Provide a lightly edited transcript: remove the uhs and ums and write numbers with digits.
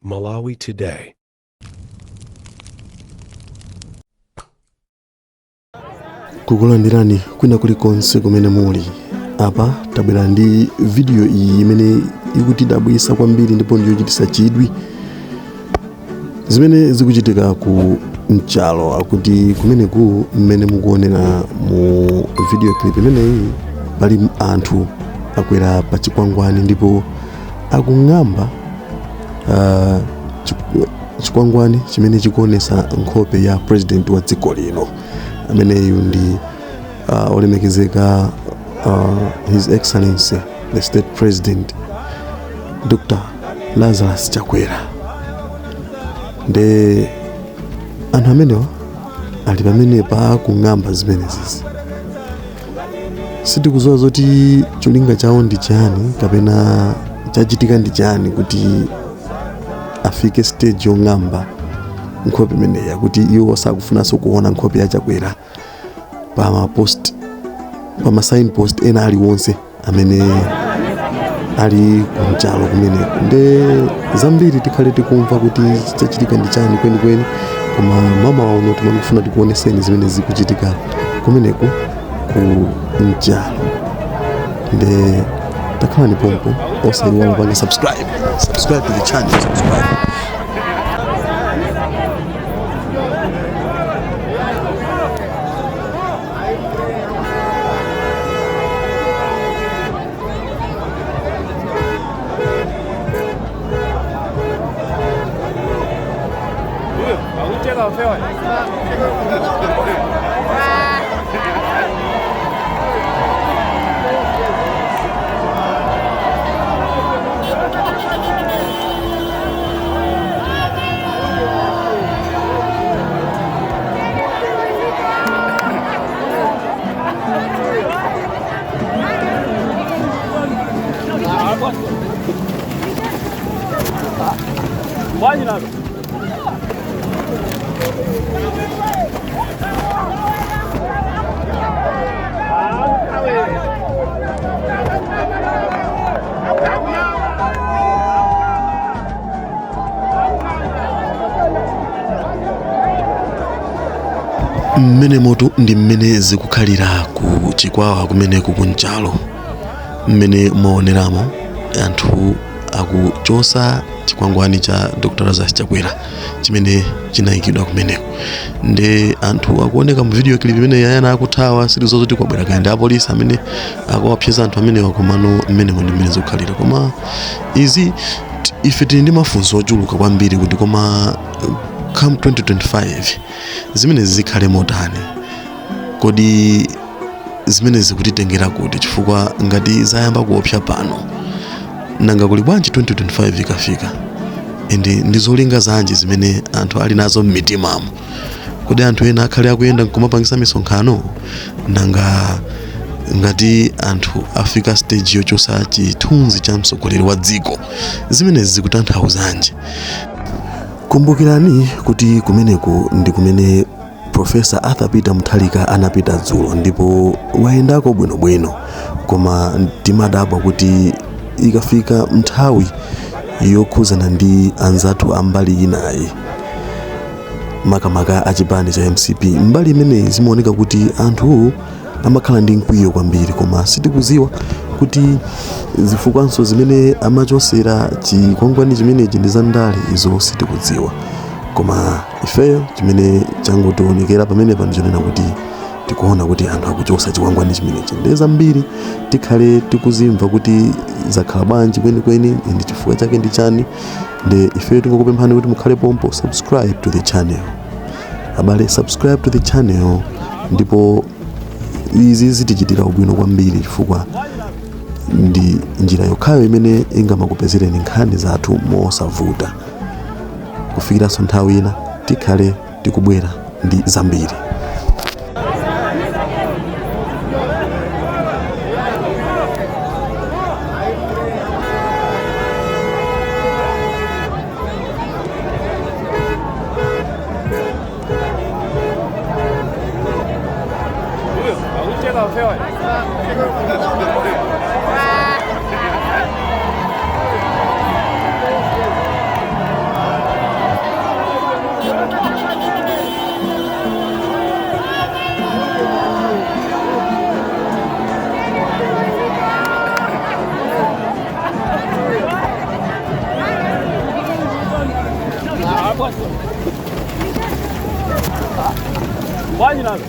Malawi Today. Kukulandirani kwina kulikonse kumene muli. Apa tabwera ndi video iyi imene ikutidabwisa kwambiri ndipo ndiyochitisa chidwi, zimene zikuchitika ku Nchalo. Akuti kumeneku, mmene mukuonera mu video clip imeneyi, pali anthu akwera pa chikwangwani ndipo akung'amba chikwangwani chimene chikuonesa nkhope ya president wa dziko lino, ameneyu ndi olemekezeka His Excellency the State President Dr Lazarus Chakwera. Nde anthu amenewa ali pamenepa kung'amba zimenezizi. Sitikudziwa zoti cholinga chawo ndi chani kapena chachitika ndi chani kuti afike stage yong'amba nkhope imeneyi, akuti iwo sakufunanso kuona nkhope ya Chakwera pa post, pa ma sign post ena aliwonse amene ali kuNchalo kumeneko. Nde zambiri tikhale tikumva kuti chachitika ndi chani kwenikweni, koma mmawa uno timangofuna tikuoneseni zimene zikuchitika kumeneku ku Nchalo. Nde takhalani pompo, osayiwala panga subscribe, subscribe to the channel, subscribe. Mmene motu ndi mmene zikukhalira ku Chikwawa kumeneku kuNchalo. Mmene mwaoneramo, anthu akuchosa chikwangwani cha Dr Lazarus Chakwera chimene chinayikidwa kumeneko. Nde anthu akuoneka mu video clip imene yayana akuthawa. Sitidziwa zoti kwabwera kaya ndi apolisi amene akuwapseza anthu amenewa, komano mmenemo ndi mmene zikukhalira. Koma izi ife tili ndi mafunso ochuluka kwambiri kuti koma come 2025 zimenezi zikhale motani? Kodi zimene zikutitengera kuti? Chifukwa ngati zayamba kuopsa pano, nanga kuli bwanji 2025 ikafika? And ndi zolinga zanji zimene anthu ali nazo m'mitimamo? Kodi anthu ena akhale akuyenda nkumapangisa misonkhano? Nanga ngati anthu afika stage yochosa chithunzi cha mtsogoleri wa dziko, zimenezi zikutanthauzanji? Kumbukirani kuti kumeneku ndi kumene Professor Arthur Peter Mutharika anapita dzulo ndipo wayendako bwinobwino, koma timadabwa kuti ikafika nthawi yokhuzana ndi anzathu ambali inayi, makamaka achipani cha MCP, mbali imeneyi zimaoneka kuti anthu amakhala ndi mkwiyo kwambiri. Koma sitikuziwa kuti zifukwanso zimene amachosera chikwangwani chimenechi ndi zandale, izo sitikudziwa. Koma ifeyo chimene changotionekera pamenepa ndichonena kuti tikuona kuti anthu akuchosa chikwangwani chimenechi. Ndi zambiri tikhale tikuzimva kuti zakhala bwanji kwenikweni ndi chifukwa chake ndi chani. Ndi ifeyo tingokupemphani kuti mukhale pompo, subscribe to the channel, abale, subscribe to the channel, ndipo izi zitichitira ubwino kwambiri chifukwa ndi njira yokhayo imene ingamakupezereni nkhani zathu mosavuta. Kufikiranso nthawi ina, tikhale tikubwera ndi zambiri. Bwanji nalo?